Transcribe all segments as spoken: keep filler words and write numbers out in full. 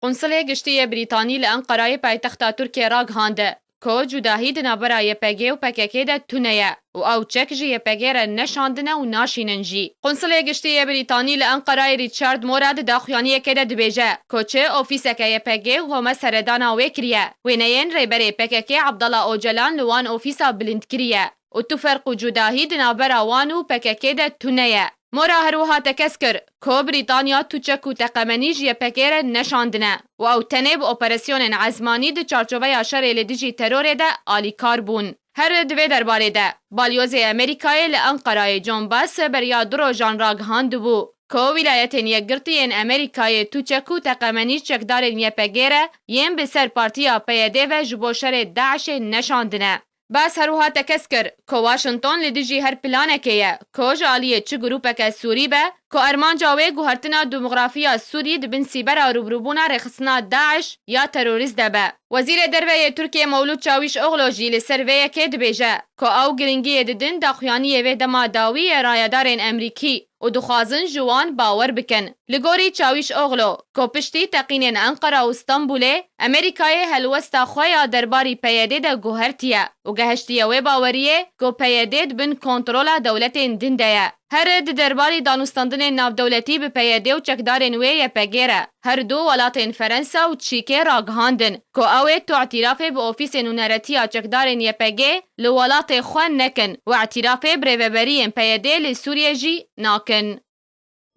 Qunsilê Giştî yê Brîtanî li Enqerayê paytexta Tirkiyê ragihand, ku cudahî di navbera Y P G û P K K de tune ye û ew çek ji Y P G re neşandine û naşînin jî. Qunsilê Giştî yê Brîtanî li Enqerayê Richard Mora di daxuyaniyekê de dibêje, ku çi ofîseke Y P G û home seredana wê kiriye, wêneyên rêberê P K K Abdullah Ocalan li wan ofîsa bilind kiriye û tu ferq û cudahî di navbera wan û P K K de tune ye. Mora her wiha tekez kir, ku Brîtanya tu çek û teqemenî ji Y P G re neşandine û ew tenê bi operasyonên ezmanî di çarçoveya şerê li dijî terorê de alîkar bûn. Her di vê derbarê de, balyozê Amerîkayê li Enqerayê John Bass beriya du rojan ragihandibû, ku Wîlayetên Yekgirtî yên Amerîkayê tu çek û teqemenî çekdarên Y P G re yên bi ser partiya P Y D ve ji bo şerê DAIŞê neşandine. Bass her wiha tekez kir, ku Washington li dijî her planekê ye, ku ji aliyê çi grûpeke Sûrî be, ku armanca wê guhertina demografiya Sûrî di bin sîbera rûbirûbûna rêxistina DAIŞ ya terorîst de be. Wezîrê Derve yê Tirkiyê Mewlûd Çawîşoglu jî li ser vê yekê dibêje, ku ew giringiyê didin daxuyaniyê vê dema dawî yê rayedarên Emerîkî û dixwazin ji wan bawer bikin. Li gorî Çawîşoglu, ku piştî teqînên Enqera û Stenbulê, Amerîkayê helwesta xwe ya derbarî P Y D de guhertiye û gehiştiye wê baweriyê, ku P Y D di bin kontrola dewletên din de ye. Her di derbarî danûstandinên navdewletî bi P Y D û çekdarên wê Y P G re, her du welatên Ferensa û Çîkê ragihandin, ku ew ê tu îtîrafê bi ofîsê nûneretiya çekdarên Y P G li welatê xwe nekin û îtîrafê bi rêveberiyên P Y D li Sûriyê jî nakin.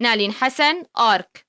Nalîn Hesen, Ark.